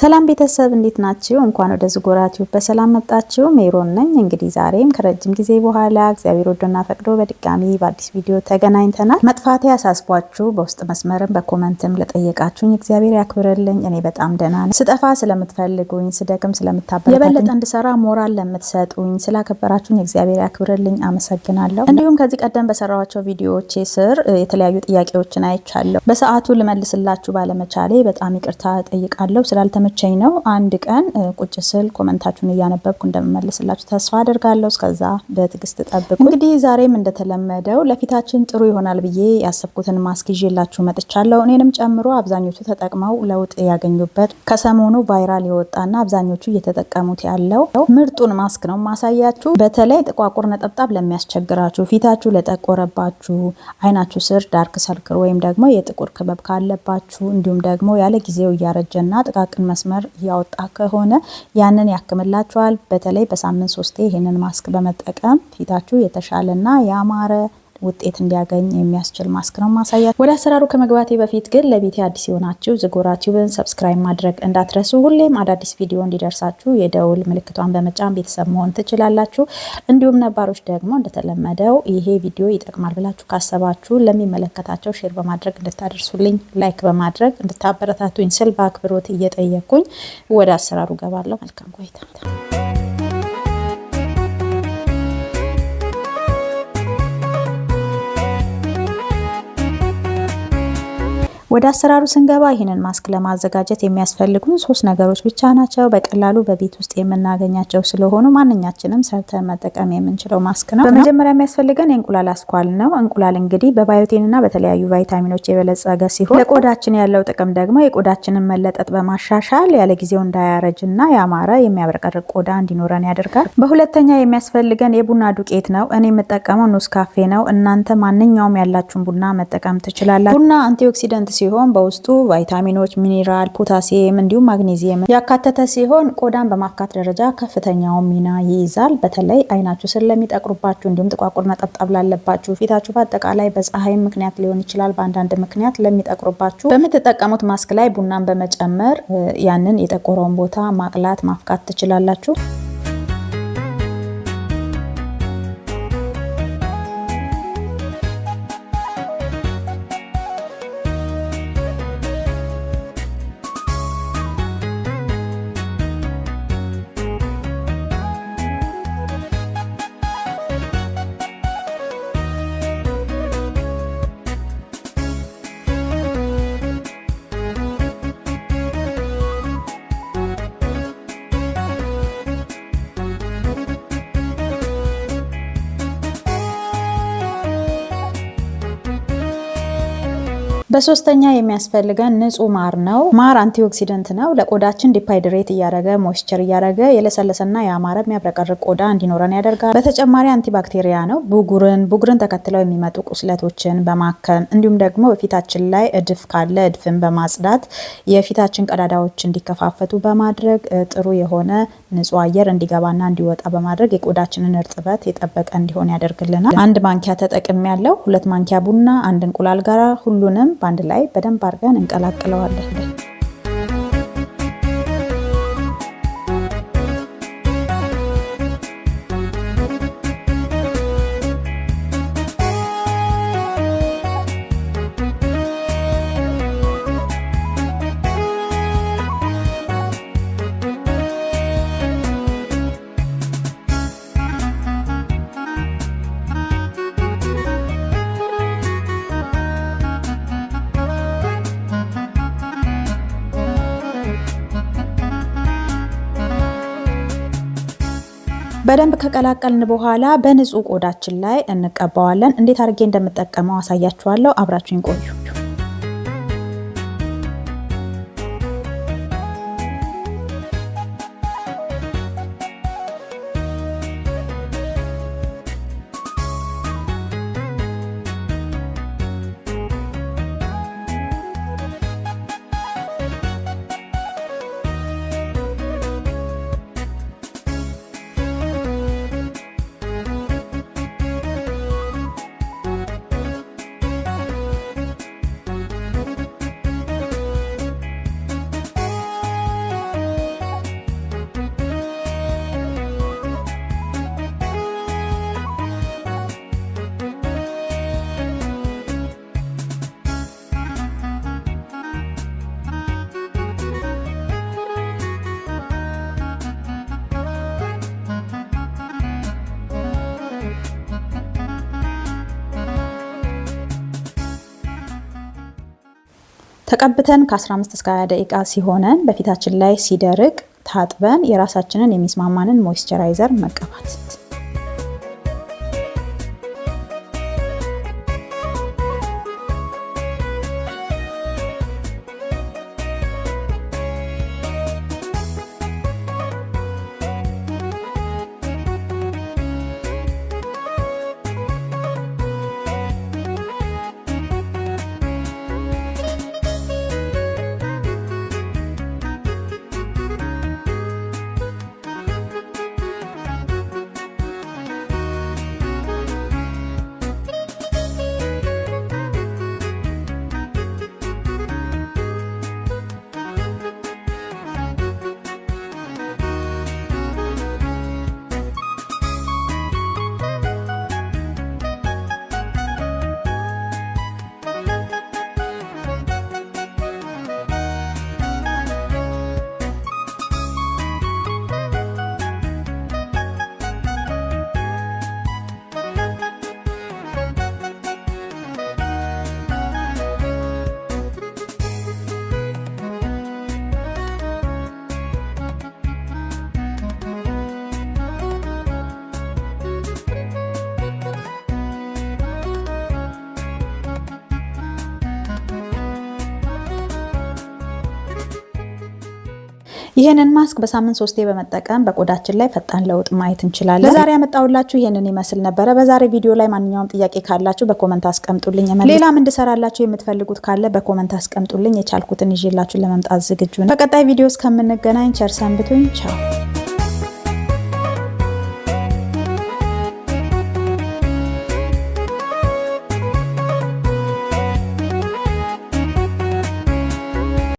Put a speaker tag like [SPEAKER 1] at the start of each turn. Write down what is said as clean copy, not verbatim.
[SPEAKER 1] ሰላም ቤተሰብ፣ እንዴት ናችሁ? እንኳን ወደ ዝጎራ ቲዩብ በሰላም መጣችሁ። ሜሮን ነኝ። እንግዲህ ዛሬም ከረጅም ጊዜ በኋላ እግዚአብሔር ወዶና ፈቅዶ በድጋሚ በአዲስ ቪዲዮ ተገናኝተናል። መጥፋቴ ያሳስቧችሁ በውስጥ መስመርም በ comment ም ለጠየቃችሁኝ እግዚአብሔር ያክብርልኝ። እኔ በጣም ደህና ነኝ። ስጠፋ ስለምትፈልጉኝ፣ ስደክም ስለምታበረታቱኝ፣ የበለጠ እንድሰራ ሞራል ለምትሰጡኝ፣ ስላከበራችሁኝ እግዚአብሔር ያክብርልኝ። አመሰግናለሁ። እንዲሁም ከዚህ ቀደም በሰራኋቸው ቪዲዮዎቼ ስር የተለያዩ ጥያቄዎችን አይቻለሁ። በሰዓቱ ልመልስላችሁ ባለመቻሌ በጣም ይቅርታ ጠይቃለሁ። ስላልተመቸኝ ነው። አንድ ቀን ቁጭ ስል comment ኣችሁን እያነበብኩ እንደምመልስላችሁ ተስፋ አደርጋለሁ። እስከዛ በትዕግስት ጠብቁ። እንግዲህ ዛሬም እንደተለመደው ለፊታችን ጥሩ ይሆናል ብዬ ያሰብኩትን ማስክ ይዤላችሁ መጥቻለሁ። እኔንም ጨምሮ አብዛኞቹ ተጠቅመው ለውጥ ያገኙበት፣ ከሰሞኑ viral የወጣና አብዛኞቹ እየተጠቀሙት ያለው ምርጡን ማስክ ነው ማሳያችሁ። በተለይ ጥቋቁር ነጠብጣብ ለሚያስቸግራችሁ፣ ፊታችሁ ለጠቆረባችሁ፣ አይናችሁ ስር dark circle ወይም ደግሞ የጥቁር ክበብ ካለባችሁ፣ እንዲሁም ደግሞ ያለ ጊዜው እያረጀና ጥቃቅን መስመር እያወጣ ከሆነ ያንን ያክምላችኋል። በተለይ በሳምንት ሶስቴ ይህንን ማስክ በመጠቀም ፊታችሁ የተሻለና ያማረ ውጤት እንዲያገኝ የሚያስችል ማስክ ነው ማሳያችሁ። ወደ አሰራሩ ከመግባቴ በፊት ግን ለቤቴ አዲስ የሆናችሁ ዝጎራ ቲዩብን subscribe ማድረግ እንዳትረሱ። ሁሌም አዳዲስ ቪዲዮ እንዲደርሳችሁ የደውል ምልክቷን በመጫን ቤተሰብ መሆን ትችላላችሁ። እንዲሁም ነባሮች ደግሞ እንደተለመደው ይሄ ቪዲዮ ይጠቅማል ብላችሁ ካሰባችሁ ለሚመለከታቸው share በማድረግ እንድታደርሱልኝ፣ like በማድረግ እንድታበረታቱኝ ስል በአክብሮት እየጠየኩኝ ወደ አሰራሩ ገባለሁ። መልካም ቆይታ። ወደ አሰራሩ ስንገባ ይህንን ማስክ ለማዘጋጀት የሚያስፈልጉን ሶስት ነገሮች ብቻ ናቸው። በቀላሉ በቤት ውስጥ የምናገኛቸው ስለሆኑ ማንኛችንም ሰርተን መጠቀም የምንችለው ማስክ ነው። በመጀመሪያ የሚያስፈልገን የእንቁላል አስኳል ነው። እንቁላል እንግዲህ በ biotin እና በተለያዩ ቫይታሚኖች የበለጸገ ሲሆን ለቆዳችን ያለው ጥቅም ደግሞ የቆዳችንን መለጠጥ በማሻሻል ያለ ጊዜው እንዳያረጅና ያማረ የሚያብረቀርቅ ቆዳ እንዲኖረን ያደርጋል። በሁለተኛ የሚያስፈልገን የቡና ዱቄት ነው። እኔ የምጠቀመው ኔስካፌ ነው። እናንተ ማንኛውም ያላችሁን ቡና መጠቀም ትችላላችሁ። ቡና antioxidant ሲሆን በውስጡ ቫይታሚኖች፣ ሚኒራል፣ ፖታሲየም እንዲሁም ማግኔዚየም ያካተተ ሲሆን ቆዳን በማፍካት ደረጃ ከፍተኛውን ሚና ይይዛል። በተለይ አይናችሁ ስር ለሚጠቁርባችሁ፣ እንዲሁም ጥቋቁር ነጠብጣብ ላለባችሁ፣ ፊታችሁ በአጠቃላይ በፀሐይ ምክንያት ሊሆን ይችላል፣ በአንዳንድ ምክንያት ለሚጠቁርባችሁ በምትጠቀሙት ማስክ ላይ ቡናን በመጨመር ያንን የጠቆረውን ቦታ ማቅላት፣ ማፍካት ትችላላችሁ። በሶስተኛ የሚያስፈልገን ንጹህ ማር ነው። ማር antioxidant ነው። ለቆዳችን deep hydrate እያደረገ፣ moisture እያደረገ የለሰለሰና ያማረ የሚያብረቀርቅ ቆዳ እንዲኖረን ያደርጋል። በተጨማሪ antibacteria ነው። ብጉርን ተከትለው የሚመጡ ቁስለቶችን በማከም፣ እንዲሁም ደግሞ በፊታችን ላይ እድፍ ካለ እድፍን በማጽዳት፣ የፊታችን ቀዳዳዎች እንዲከፋፈቱ በማድረግ፣ ጥሩ የሆነ ንጹህ አየር እንዲገባና እንዲወጣ በማድረግ የቆዳችንን እርጥበት የጠበቀ እንዲሆን ያደርግልናል። አንድ ማንኪያ ተጠቅሜያለሁ፣ 2 ማንኪያ ቡና፣ አንድ እንቁላል ጋራ ሁሉንም በአንድ ላይ በደንብ አድርገን እንቀላቅለዋለን። በደንብ ከቀላቀልን በኋላ በንጹህ ቆዳችን ላይ እንቀባዋለን። እንዴት አድርጌ እንደምጠቀመው አሳያችኋለሁ። አብራችሁኝ ቆዩ። ተቀብተን ከ15 እስከ 20 ደቂቃ ሲሆነን በፊታችን ላይ ሲደርቅ ታጥበን የራሳችንን የሚስማማንን moisturizer መቀባት። ይህንን ማስክ በሳምንት 3 በመጠቀም በቆዳችን ላይ ፈጣን ለውጥ ማየት እንችላለን። ለዛሬ ያመጣሁላችሁ ይህንን ይመስል ነበረ። በዛሬ ቪዲዮ ላይ ማንኛውም ጥያቄ ካላችሁ በ comment አስቀምጡልኝ። ሌላም እንድሰራላችሁ የምትፈልጉት ካለ በ comment አስቀምጡልኝ። የቻልኩትን ይዤላችሁ ለመምጣት ዝግጁ ነኝ። በቀጣይ ቪዲዮ እስከምንገናኝ ቸር ሰንብቱኝ። ቻው።